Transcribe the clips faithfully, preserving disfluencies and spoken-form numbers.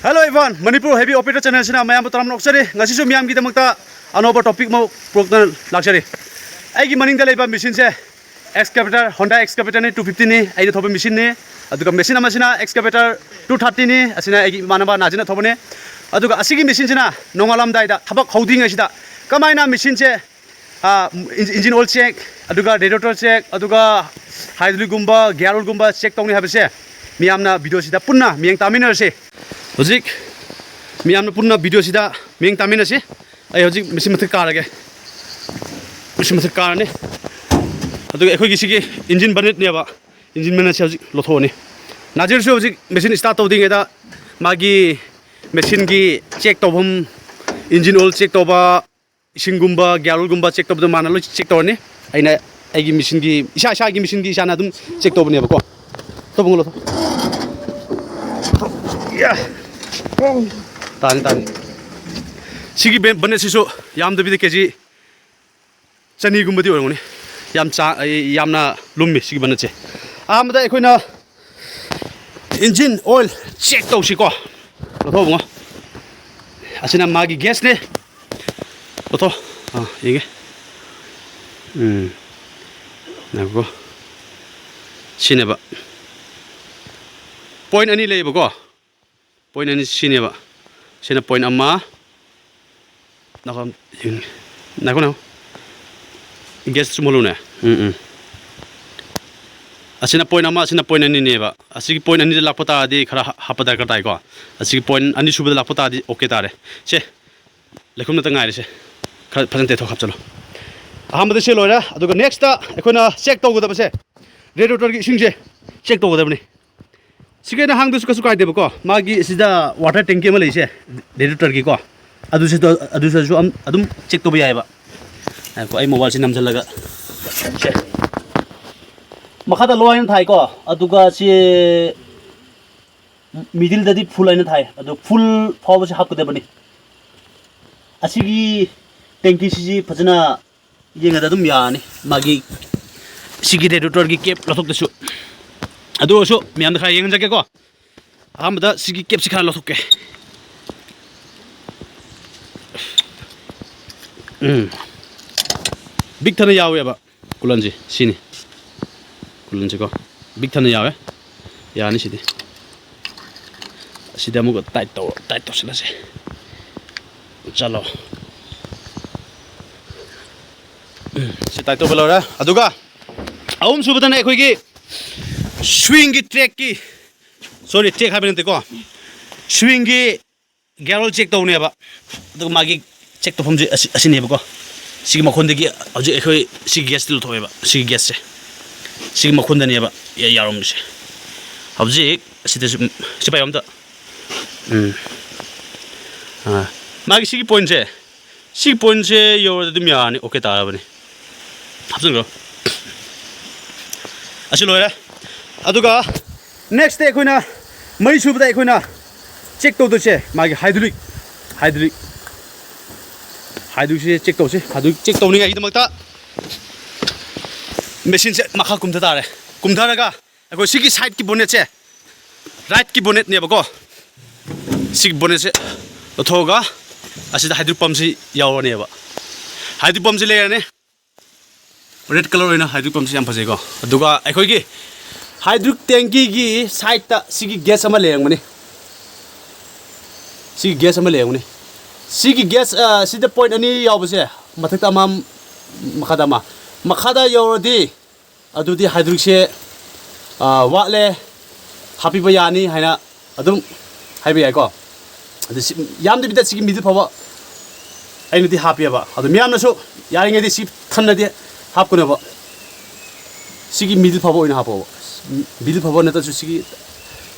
Hello everyone, Manipur Heavy Operator Channel ꯁꯤꯅ ꯃꯌꯥꯝꯕꯨ ꯇꯔꯥꯝꯅ ꯑꯣꯛꯆꯔꯤ꯫ ꯉꯁꯤꯁꯨ ꯃꯤꯌꯥꯝꯒꯤꯗꯃꯛꯇ ꯑꯅꯧꯕ topic ꯑꯃ ꯄꯨꯔꯛꯇꯨꯅ ꯂꯥꯛꯆꯔꯤ꯫ ꯑꯩꯒꯤ ꯃꯅꯤꯡꯗ ꯂꯩꯕ ꯃꯦꯁꯤꯟꯁꯦ excavator, Honda excavator ꯅꯤ, two fifty ꯅꯤ, ꯑꯩꯅ ꯊꯧꯕ ꯃꯦꯁꯤꯟꯅꯤ꯫ ꯑꯗꯨꯒ ꯃꯦꯁꯤꯟ ꯑꯃꯁꯤꯅ excavator two thirty ꯅꯤ, ꯑꯁꯤꯅ ꯑꯩꯒꯤ ꯏꯃꯥꯟꯅꯕ ꯅꯥꯖꯤꯅ ꯊꯧꯕꯅꯤ꯫ ꯑꯗꯨꯒ ꯑꯁꯤꯒꯤ ꯃꯦꯁꯤꯟꯁꯤꯅ ꯅꯣꯡꯉꯥꯜꯂꯝꯗꯥꯏꯗ ꯊꯕꯛ ꯍꯧꯗ꯭ꯔꯤꯉꯩꯁꯤꯗ ꯀꯃꯥꯏꯅ ꯃꯦꯁꯤꯟꯁꯦ, ꯑꯥ, ꯏꯟ-, engine oil check, ꯑꯗꯨꯒ radiator check, ꯑꯗꯨꯒ hydraulicꯒꯨꯝꯕ, gear oilꯒꯨꯝꯕ check ꯇꯧꯅꯤ ꯍꯥꯏꯕꯁꯦ ꯃꯤꯌꯥꯝꯅ videoꯁꯤꯗ ꯄꯨꯟꯅ ꯃꯤꯠꯌꯦꯡ ꯇꯥꯃꯤꯟꯅꯔꯁꯤ꯫ ꯍꯧꯖꯤꯛ ꯃꯤꯌꯥꯝꯅ ꯄꯨꯟꯅ videoꯁꯤꯗ ꯃꯤꯠꯌꯦꯡ ꯇꯥꯃꯤꯟꯅꯁꯤ꯫ ꯑꯩ ꯍꯧꯖꯤꯛ ꯃꯦꯁꯤꯟ ꯃꯊꯛ ꯀꯥꯔꯒꯦ꯫ ꯃꯦꯁꯤꯟ ꯃꯊꯛ ꯀꯥꯔꯅꯤ꯫ ꯑꯗꯨꯒ ꯑꯩꯈꯣꯏꯒꯤ ꯁꯤꯒꯤ engine bonnetꯅꯦꯕ꯫ Engine bonnetꯁꯦ ꯍꯧꯖꯤꯛ ꯂꯧꯊꯣꯛꯑꯅꯤ꯫ ꯅꯥꯖꯤꯔꯁꯨ ꯍꯧꯖꯤꯛ ꯃꯦꯁꯤꯟ start ꯇꯧꯗ꯭ꯔꯤꯉꯩꯗ ꯃꯥꯒꯤ ꯃꯦꯁꯤꯟꯒꯤ check ꯇꯧꯐꯝ, engine oil check ꯇꯧꯕ, ꯏꯁꯤꯡꯒꯨꯝꯕ, gear oilꯒꯨꯝꯕ check ꯇꯧꯕꯗꯣ ꯃꯥꯅ ꯂꯣꯏ check ꯇꯧꯔꯅꯤ꯫ ꯑꯩꯅ ꯑꯩꯒꯤ ꯃꯦꯁꯤꯟꯒꯤ, ꯏꯁꯥ ꯏꯁꯥꯒꯤ ꯃꯦꯁꯤꯟꯒꯤ ꯏꯁꯥꯅ ꯑꯗꯨꯝ check ꯇꯧꯕꯅꯦꯕꯀꯣ꯫ ꯇꯧꯕ ꯉꯝꯂꯣ꯫ ꯌꯥ꯫ ꯇꯥꯅꯤ, ꯇꯥꯅꯤ꯫ ꯁꯤꯒꯤ ꯕꯦ-, bonnetꯁꯤꯁꯨ ꯌꯥꯝꯗꯕꯤꯗ ꯀꯦ ꯖꯤ ꯆꯅꯤꯒꯨꯝꯕꯗꯤ ꯑꯣꯏꯔꯝꯒꯅꯤ꯫ ꯌꯥꯝ ꯆꯥ-, ꯑꯩ ꯌꯥꯝꯅ ꯂꯨꯝꯃꯤ ꯁꯤꯒꯤ bonnetꯁꯦ꯫ ꯑꯍꯥꯟꯕꯗ ꯑꯩꯈꯣꯏꯅ engine oil check ꯇꯧꯁꯤꯀꯣ꯫ ꯂꯧꯊꯣꯛ ꯏꯕꯨꯡꯉꯣ꯫ ꯑꯁꯤꯅ ꯃꯥꯒꯤ gageꯅꯦ꯫ ꯂꯧꯊꯣꯛ꯫ ꯑꯥ, ꯌꯦꯡꯒꯦ꯫ ꯎꯝ꯫ ꯉꯥꯏꯈꯣꯀꯣ꯫ ꯁꯤꯅꯦꯕ꯫ Point ꯑꯅꯤ ꯂꯩꯌꯦꯕꯀꯣ꯫ Point ꯑꯅꯤ ꯁꯤꯅꯦꯕ꯫ ꯁꯤꯅ point ꯑꯃ꯫ ꯉꯥꯏꯈꯣ, ꯌꯦꯡ-, ꯉꯥꯏꯈꯣ, ꯉꯥꯏꯈꯣ꯫ Gauge ꯁꯨꯝ ꯍꯣꯜꯂꯨꯅꯦ꯫ ꯎꯝ, ꯎꯝ꯫ ꯑꯁꯤꯅ point ꯑꯃ, ꯑꯁꯤꯅ point ꯑꯅꯤꯅꯦꯕ꯫ ꯑꯁꯤꯒꯤ point ꯑꯅꯤꯗ ꯂꯥꯛꯄ ꯇꯥꯔꯗꯤ ꯈꯔ ꯍꯥ-, ꯍꯥꯞꯄ ꯗꯔꯀꯥꯔ ꯇꯥꯏꯀꯣ꯫ ꯑꯁꯤꯒꯤ point ꯑꯅꯤ ꯁꯨꯕꯗ ꯂꯥꯛꯄ ꯇꯥꯔꯗꯤ okay ꯇꯥꯔꯦ꯫ ꯁꯦ, ꯂꯩꯈꯣꯝ ꯅꯠꯇ ꯉꯥꯏꯔꯦ ꯁꯦ꯫ ꯈꯔ ꯐꯖꯅ ꯇꯩꯊꯣꯛ ꯍꯥꯞꯆꯜꯂꯣ꯫ ꯑꯍꯥꯟꯕꯗ ꯁꯤ ꯂꯣꯏꯔꯦ꯫ ꯑꯗꯨꯒ next ꯑꯩꯈꯣꯏꯅ check ꯇꯧꯒꯗꯕꯁꯦ, radiatorꯒꯤ ꯏꯁꯤꯡꯁꯦ check ꯇꯧꯒꯗꯕꯅꯤ꯫ ꯁꯤꯒꯤ ꯑꯩꯅ ꯍꯥꯡꯗꯁꯨ ꯀꯩꯁꯨ ꯀꯥꯏꯗꯦꯕꯀꯣ꯫ ꯃꯥꯒꯤ ꯁꯤꯗ water tank ꯑꯃ ꯂꯩꯁꯦ, radiatorꯒꯤꯀꯣ꯫ ꯑꯗꯨꯁꯨ, ꯑꯗꯨꯁꯨ ꯑꯗꯨꯝ check ꯇꯧꯕ ꯌꯥꯏꯑꯕ꯫ ꯉꯥꯏꯈꯣ, ꯑꯩ mobileꯁꯤ ꯅꯝꯁꯤꯜꯂꯒ꯫ ꯁꯦ꯫ ꯃꯈꯥꯗ low ꯍꯥꯏꯅ ꯊꯥꯏꯀꯣ꯫ ꯑꯗꯨꯒ ꯁꯤ middleꯗꯗꯤ full ꯍꯥꯏꯅ ꯊꯥꯏ꯫ ꯑꯗꯨ full ꯐꯥꯎꯕꯁꯦ ꯍꯥꯞꯀꯗꯕꯅꯤ꯫ ꯑꯁꯤꯒꯤ tankiꯁꯤꯁꯤ ꯐꯖꯅ ꯌꯦꯡꯉꯗ ꯑꯗꯨꯝ ꯌꯥꯔꯅꯤ꯫ ꯃꯥꯒꯤ ꯁꯤꯒꯤ radiatorꯒꯤ cap ꯂꯧꯊꯣꯛꯇꯁꯨ꯫ ꯑꯗꯨ ꯑꯣꯏꯔꯁꯨ ꯃꯌꯥꯝꯗ ꯈꯔ ꯌꯦꯡꯍꯟꯖꯒꯦꯀꯣ꯫ ꯑꯍꯥꯟꯕꯗ ꯁꯤꯒꯤ ꯀꯦꯞꯁꯤ ꯈꯔ ꯂꯧꯊꯣꯛꯀꯦ꯫ ꯎꯝ, ꯕꯤꯛ ꯊꯟꯅ ꯌꯥꯎꯋꯦꯕ꯫ ꯀꯨꯂꯟꯁꯤ ꯁꯤꯅꯤ꯫ ꯀꯨꯂꯟꯁꯤꯀꯣ, ꯕꯤꯛ ꯊꯟꯅ ꯌꯥꯎꯋꯦ꯫ ꯌꯥꯅꯤ ꯁꯤꯗꯤ꯫ ꯑꯁꯤꯗ ꯑꯃꯨꯛꯀ ꯇꯥꯏꯠ ꯇꯧ, ꯇꯥꯏꯠ ꯇꯧꯁꯤꯜꯂꯁꯦ꯫ ꯆꯠꯂꯣ꯫ ꯎꯝ, ꯁꯤ ꯇꯥꯏꯠ ꯇꯧꯕ ꯂꯣꯏꯔꯦ꯫ ꯑꯗꯨꯒ ꯑꯍꯨꯝ ꯁꯨꯕꯗꯅ ꯑꯩꯈꯣꯏꯒꯤ ꯁ꯭ꯋꯤꯡꯒꯤ ꯇ꯭ꯔꯦꯛꯀꯤ, ꯁꯣꯔꯤ, ꯇ꯭ꯔꯦꯛ ꯍꯥꯏꯕ ꯅꯠꯇꯦꯀꯣ, ꯁ꯭ꯋꯤꯡꯒꯤ ꯒꯤꯌꯥꯔ ꯑꯣꯏꯜ ꯆꯦꯛ ꯇꯧꯅꯦꯕ꯫ ꯑꯗꯨꯒ ꯃꯥꯒꯤ ꯆꯦꯛ ꯇꯧꯐꯝꯁꯦ ꯑꯁꯤ, ꯑꯁꯤꯅꯦꯕꯀꯣ꯫ ꯁꯤꯒꯤ ꯃꯈꯣꯟꯗꯒꯤ ꯍꯧꯖꯤꯛ ꯑꯩꯈꯣꯏ ꯁꯤꯒꯤ ꯒ꯭ꯌꯥꯁꯇꯤ ꯂꯧꯊꯣꯛꯑꯦꯕ, ꯁꯤꯒꯤ ꯒ꯭ꯌꯥꯁꯁꯦ꯫ ꯁꯤꯒꯤ ꯃꯈꯣꯟꯗꯅꯦꯕ ꯌꯥ-, ꯌꯥꯔꯝꯃꯤꯁꯦ꯫ ꯍꯧꯖꯤꯛ ꯑꯁꯤꯗꯁꯨ, ꯎꯝ, ꯁꯤ ꯄꯥꯏꯌꯣ ꯑꯝꯇ꯫ ꯎꯝ꯫ ꯑꯥ, ꯃꯥꯒꯤ ꯁꯤꯒꯤ ꯄꯣꯏꯟꯁꯦ, ꯁꯤꯒꯤ ꯄꯣꯏꯟꯁꯦ ꯌꯧꯔꯗꯤ ꯑꯗꯨꯝ ꯌꯥꯔꯅꯤ, ꯑꯣꯀꯦ ꯇꯥꯔꯕꯅꯤ꯫ ꯍꯥꯞꯆꯤꯟꯈ꯭ꯔꯣ꯫ ꯑꯁꯤ ꯂꯣꯏꯔꯦ꯫ ꯑꯗꯨꯒ next ꯑꯩꯈꯣꯏꯅ ꯃꯔꯤ ꯁꯨꯕꯗ ꯑꯩꯈꯣꯏꯅ ꯆꯦꯛ ꯇꯧꯗꯣꯏꯁꯦ ꯃꯥꯒꯤ hydraulic, hydraulic, hydraulicꯁꯦ ꯆꯦꯛ ꯇꯧꯁꯤ꯫ Hydraulic ꯆꯦꯛ ꯇꯧꯅꯤꯡꯉꯥꯏꯒꯤꯗꯃꯛꯇ ꯃꯦꯆꯤꯟꯁꯦ ꯃꯈꯥ ꯀꯨꯝꯊ ꯇꯥꯔꯦ꯫ ꯀꯨꯝꯊꯔꯒ ꯑꯩꯈꯣꯏ ꯁꯤꯒꯤ sideꯀꯤ bonnetꯁꯦ, rightꯀꯤ bonnetꯅꯦꯕꯀꯣ, ꯁꯤꯒꯤ bonnetꯁꯦ ꯂꯧꯊꯣꯛꯑꯒ ꯑꯁꯤꯗ hydraulic pumpꯁꯤ ꯌꯥꯎꯔꯅꯦꯕ꯫ Hydraulic pumpꯁꯤ ꯂꯩꯔꯅꯤ꯫ Red colour ꯑꯣꯏꯅ hydraulic pumpꯁꯤ ꯌꯥꯝ ꯐꯖꯩꯀꯣ꯫ ꯑꯗꯨꯒ ꯑꯩꯈꯣꯏꯒꯤ hydraulic tankiꯒꯤ sideꯇ ꯁꯤꯒꯤ gauge ꯑꯃ ꯂꯩꯔꯝꯒꯅꯤ꯫ ꯁꯤꯒꯤ gauge ꯑꯃ ꯂꯩꯔꯝꯒꯅꯤ꯫ ꯁꯤꯒꯤ gauge, ꯑ, ꯁꯤꯗ point ꯑꯅꯤ ꯌꯥꯎꯕꯁꯦ, ꯃꯊꯛꯇ ꯑꯃ, ꯃꯈꯥꯗ ꯑꯃ꯫ ꯃꯈꯥꯗ ꯌꯧꯔꯗꯤ ꯑꯗꯨꯗꯤ hydraulicꯁꯦ, ꯑ, ꯋꯥꯠꯂꯦ, ꯍꯥꯞꯄꯤꯕ ꯌꯥꯅꯤ ꯍꯥꯏꯅ ꯑꯗꯨꯝ ꯍꯥꯏꯕ ꯌꯥꯏꯀꯣ꯫ ꯑꯗꯨ ꯁꯤ, ꯌꯥꯝꯗꯕꯤꯗ ꯁꯤꯒꯤ middle ꯐꯥꯎꯕ ꯑꯩꯅꯗꯤ ꯍꯥꯞꯄꯦꯕ꯫ ꯑꯗꯨ ꯃꯤꯌꯥꯝꯅꯁꯨ ꯌꯥꯔꯤꯉꯩꯗꯤ ꯁꯤ ꯊꯟꯅꯗꯤ ꯍꯥꯞꯀꯅꯨꯕ꯫ ꯁꯤꯒꯤ middle ꯐꯥꯎꯕ ꯑꯣꯏꯅ ꯍꯥꯞꯄꯣꯕ꯫ Middle ꯐꯥꯎꯕ ꯅꯠꯇ꯭ꯔꯁꯨ ꯁꯤꯒꯤ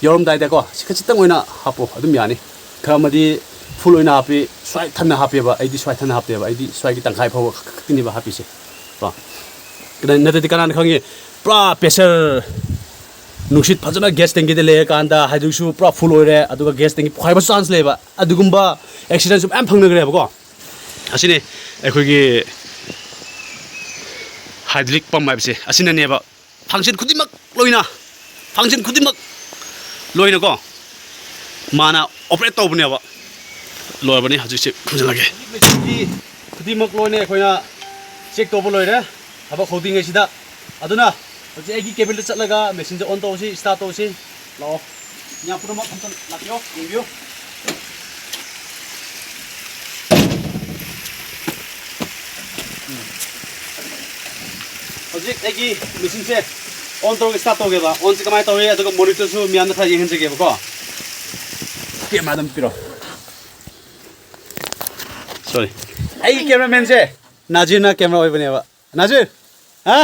ꯌꯧꯔꯝꯗꯥꯏꯗꯀꯣ ꯁꯤ ꯈꯖꯤꯛꯇꯪ ꯑꯣꯏꯅ ꯍꯥꯞꯄꯣ, ꯑꯗꯨꯝ ꯌꯥꯅꯤ꯫ ꯈꯔ ꯑꯃꯗꯤ full ꯑꯣꯏꯅ ꯍꯥꯞꯄꯤ, ꯁ꯭ꯋꯥꯏ ꯊꯟꯅ ꯍꯥꯞꯄꯦꯕ꯫ ꯑꯩꯗꯤ ꯁ꯭ꯋꯥꯏ ꯊꯟꯅ ꯍꯥꯞꯇꯦꯕ, ꯑꯩꯗꯤ ꯁ꯭ꯋꯥꯏꯒꯤ ꯇꯪꯈꯥꯏ ꯐꯥꯎꯕ ꯈꯛꯇꯅꯦꯕ ꯍꯥꯞꯄꯤꯁꯦ ꯀꯣ꯫ ꯀꯗꯥꯏ-, ꯅꯠꯇ꯭ꯔꯗꯤ ꯀꯅꯥꯅ ꯈꯪꯉꯤ, ꯄꯨꯔꯥ pressure ꯅꯨꯡꯁꯤꯠ ꯐꯖꯅ gas tankiꯗ ꯂꯩꯔꯀꯥꯟꯗ hydraulicꯁꯨ ꯄꯨꯔꯥ full ꯑꯣꯏꯔꯦ, ꯑꯗꯨꯒ gas tanki ꯄꯣꯈꯥꯏꯕ chance ꯂꯩꯕ꯫ ꯑꯗꯨꯒꯨꯝꯕ accidentꯁꯨ ꯃꯌꯥꯝ ꯐꯪꯅꯈ꯭ꯔꯦꯕꯀꯣ꯫ ꯑꯁꯤꯅꯤ ꯑꯩꯈꯣꯏꯒꯤ hydraulic pump ꯍꯥꯏꯕꯁꯦ, ꯑꯁꯤꯅꯅꯦꯕ function ꯈꯨꯗꯤꯡꯃꯛ ꯂꯣꯏꯅ, function ꯈꯨꯗꯤꯡꯃꯛ ꯂꯣꯏꯅꯀꯣ꯫ ꯃꯥꯅ ꯑꯣꯄꯔꯦꯠ ꯇꯧꯕꯅꯦꯕ꯫ ꯂꯣꯏꯔꯕꯅꯤ, ꯍꯧꯖꯤꯛꯁꯦ ꯈꯨꯝꯖꯤꯜꯂꯒꯦ꯫ ꯃꯦꯆꯤꯟꯒꯤ ꯈꯨꯗꯤꯡꯃꯛ ꯂꯣꯏꯅ ꯑꯩꯈꯣꯏꯅ ꯆꯦꯛ ꯇꯧꯕ ꯂꯣꯏꯔꯦ ꯊꯕꯛ ꯍꯧꯗ꯭ꯔꯤꯉꯩꯁꯤꯗ꯫ ꯑꯗꯨꯅ ꯍꯧꯖꯤꯛ ꯑꯩꯒꯤ ꯀꯦꯕꯤꯟꯗ ꯆꯠꯂꯒ ꯃꯦꯆꯤꯟꯁꯦ ꯑꯣꯟ ꯇꯧꯁꯤ, ꯁ꯭ꯇꯥꯔꯠ ꯇꯧꯁꯤ꯫ ꯂꯥꯛꯑꯣ, ꯃꯌꯥꯝ ꯄꯨꯝꯅꯃꯛ ꯑꯝꯇ ꯂꯥꯛꯄꯤꯌꯣ, ꯌꯦꯡꯕꯤꯌꯨ꯫ ꯎꯝ꯫ ꯍꯧꯖꯤꯛ ꯑꯩꯒꯤ ꯃꯦꯆꯤꯟꯁꯦ ꯑꯣꯟ ꯇꯧꯔꯒ ꯁ꯭ꯇꯥꯔꯠ ꯇꯧꯒꯦꯕ꯫ ꯑꯣꯟꯁꯦ ꯀꯃꯥꯏꯅ ꯇꯧꯏ ꯑꯗꯨꯒ ꯃꯣꯅꯤꯇꯔꯁꯨ ꯃꯤꯌꯥꯝꯗ ꯈꯔ ꯌꯦꯡꯍꯟꯖꯒꯦꯕꯀꯣ꯫ ꯀꯦꯃꯦꯔꯥ ꯑꯗꯨꯝ ꯄꯤꯔꯣ꯫ ꯁꯣꯔꯤ, ꯑꯩꯒꯤ ꯀꯦꯃꯦꯔꯥꯃꯦꯟꯁꯦ ꯅꯥꯖꯤꯔꯅ ꯀꯦꯃꯦꯔꯥ ꯑꯣꯏꯕꯅꯦꯕ꯫ ꯅꯥꯖꯤꯔ, ꯍꯥ?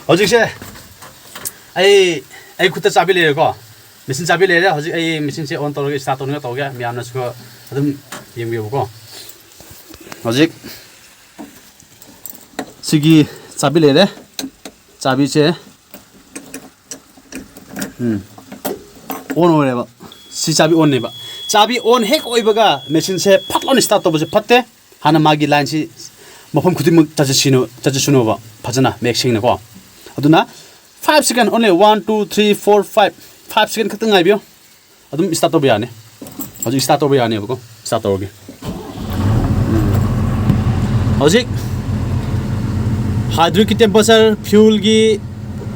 ꯍꯧꯖꯤꯛꯁꯦ ꯑꯩ, ꯑꯩ ꯈꯨꯠꯇ ꯆꯥꯕꯤ ꯂꯩꯔꯦꯀꯣ, ꯃꯦꯆꯤꯟ ꯆꯥꯕꯤ ꯂꯩꯔꯦ꯫ ꯍꯧꯖꯤꯛ ꯑꯩ ꯃꯦꯆꯤꯟꯁꯦ ꯑꯣꯟ ꯇꯧꯔꯒ ꯁ꯭ꯇꯥꯔꯠ ꯇꯧꯅꯤꯡꯉ ꯇꯧꯒꯦ, ꯃꯌꯥꯝꯅꯁꯨ ꯑꯗꯨꯝ ꯌꯦꯡꯕꯤꯌꯨꯕꯀꯣ꯫ ꯍꯧꯖꯤꯛ ꯁꯤꯒꯤ ꯆꯥꯕꯤ ꯂꯩꯔꯦ, ꯆꯥꯕꯤꯁꯦ, ꯎꯝ, ꯑꯣꯟ ꯑꯣꯏꯔꯦꯕ꯫ ꯁꯤ ꯆꯥꯕꯤ ꯑꯣꯟꯅꯦꯕ꯫ ꯆꯥꯕꯤ ꯑꯣꯟ ꯍꯦꯛ ꯑꯣꯏꯕꯒ ꯃꯦꯆꯤꯟꯁꯦ ꯐꯠ ꯂꯥꯎꯅ ꯁ꯭ꯇꯥꯔꯠ ꯇꯧꯕꯁꯦ ꯐꯠꯇꯦ꯫ ꯍꯥꯟꯅ ꯃꯥꯒꯤ ꯂꯥꯏꯟꯁꯤ ꯃꯐꯝ ꯈꯨꯗꯤꯡꯃꯛ ꯆꯠꯁꯤꯟꯅꯨ-, ꯆꯠꯁꯤꯟꯅꯨꯕ ꯐꯖꯅ ꯃꯌꯦꯛ ꯁꯦꯡꯅꯀꯣ꯫ ꯑꯗꯨꯅ five second only, one, two, three, four, five, five second ꯈꯛꯇꯪ ꯉꯥꯏꯕꯤꯌꯣ꯫ ꯑꯗꯨꯝ ꯁ꯭ꯇꯥꯔꯠ ꯇꯧꯕ ꯌꯥꯅꯤ꯫ ꯍꯧꯖꯤꯛ ꯁ꯭ꯇꯥꯔꯠ ꯇꯧꯕ ꯌꯥꯅꯦꯕꯀꯣ꯫ ꯁ꯭ꯇꯥꯔꯠ ꯇꯧꯔꯒꯦ꯫ ꯎꯝ꯫ ꯍꯧꯖꯤꯛ ꯍꯥꯏꯗ꯭ꯔꯣꯖꯦꯟꯒꯤ ꯇꯦꯝꯄꯔꯦꯆꯔ, ꯐ꯭ꯌꯨꯜꯒꯤ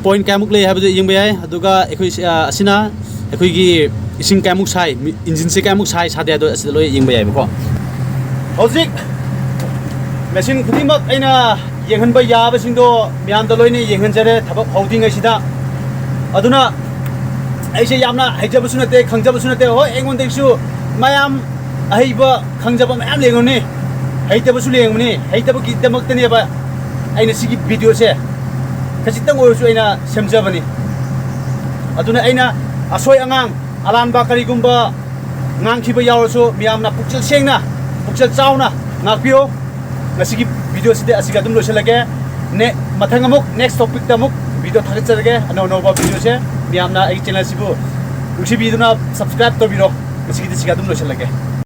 ꯄꯣꯏꯟ ꯀꯌꯥꯃꯨꯛ ꯂꯩ ꯍꯥꯏꯕꯗꯨ ꯌꯦꯡꯕ ꯌꯥꯏ꯫ ꯑꯗꯨꯒ ꯑꯩꯈꯣꯏ, ꯑ, ꯑꯁꯤꯅ ꯑꯩꯈꯣꯏꯒꯤ ꯏꯁꯤꯡ ꯀꯌꯥꯃꯨꯛ ꯁꯥꯏ, ꯃꯤ-, ꯏꯟꯖꯤꯟꯁꯦ ꯀꯌꯥꯃꯨꯛ ꯁꯥꯏ ꯁꯥꯗꯦ ꯍꯥꯏꯗꯣ ꯑꯁꯤꯗ ꯂꯣꯏ ꯌꯦꯡꯕ ꯌꯥꯏꯕꯀꯣ꯫ ꯍꯧꯖꯤꯛ ꯃꯦꯆꯤꯟ ꯈꯨꯗꯤꯡꯃꯛ ꯑꯩꯅ ꯌꯦꯡꯍꯟꯕ ꯌꯥꯕꯁꯤꯡꯗꯣ ꯃꯌꯥꯝꯗ ꯂꯣꯏꯅ ꯌꯦꯡꯍꯟꯖꯔꯦ ꯊꯕꯛ ꯍꯧꯗ꯭ꯔꯤꯉꯩꯁꯤꯗ꯫ ꯑꯗꯨꯅ ꯑꯩꯁꯦ ꯌꯥꯝꯅ ꯍꯩꯖꯕꯁꯨ ꯅꯠꯇꯦ, ꯈꯪꯖꯕꯁꯨ ꯅꯠꯇꯦ꯫ ꯍꯣꯏ, ꯑꯩꯉꯣꯟꯗꯒꯤꯁꯨ ꯃꯌꯥꯝ ꯑꯍꯩꯕ, ꯈꯪꯖꯕ ꯃꯌꯥꯝ ꯂꯩꯔꯝꯒꯅꯤ, ꯍꯩꯇꯕꯁꯨ ꯂꯩꯔꯝꯒꯅꯤ꯫ ꯍꯩꯇꯕꯒꯤꯗꯃꯛꯇꯅꯦꯕ ꯑꯩꯅ ꯁꯤꯒꯤ ꯚꯤꯗꯤꯑꯣꯁꯦ ꯈꯖꯤꯛꯇꯪ ꯑꯣꯏꯔꯁꯨ ꯑꯩꯅ ꯁꯦꯝꯖꯕꯅꯤ꯫ ꯑꯗꯨꯅ ꯑꯩꯅ ꯑꯁꯣꯏ ꯑꯉꯥꯡ, ꯑꯔꯥꯟꯕ ꯀꯔꯤꯒꯨꯝꯕ ꯉꯥꯡꯈꯤꯕ ꯌꯥꯎꯔꯁꯨ ꯃꯤꯌꯥꯝꯅ ꯄꯨꯛꯆꯦꯜ ꯁꯦꯡꯅ, ꯄꯨꯛꯆꯦꯜ ꯆꯥꯎꯅ ꯉꯥꯛꯄꯤꯌꯨ꯫ ꯉꯁꯤꯒꯤ ꯚꯤꯗꯤꯑꯣꯁꯤꯗꯤ ꯑꯁꯤꯒ ꯑꯗꯨꯝ ꯂꯣꯏꯁꯤꯜꯂꯒꯦ꯫ ꯅꯦ-, ꯃꯊꯪ ꯑꯃꯨꯛ next topicꯇ ꯑꯃꯨꯛ ꯚꯤꯗꯤꯑꯣ ꯊꯥꯒꯠꯆꯔꯒꯦ꯫ ꯑꯅꯧ ꯑꯅꯧꯕ ꯚꯤꯗꯤꯑꯣꯁꯦ ꯃꯤꯌꯥꯝꯅ ꯑꯩꯒꯤ ꯆꯦꯅꯦꯜꯁꯤꯕꯨ ꯅꯨꯡꯁꯤꯕꯤꯗꯨꯅ subscribe ꯇꯧꯕꯤꯔꯣ꯫ ꯉꯁꯤꯒꯤꯗꯤ ꯁꯤꯒ ꯑꯗꯨꯝ ꯂꯣꯏꯁꯤꯜꯂꯒꯦ꯫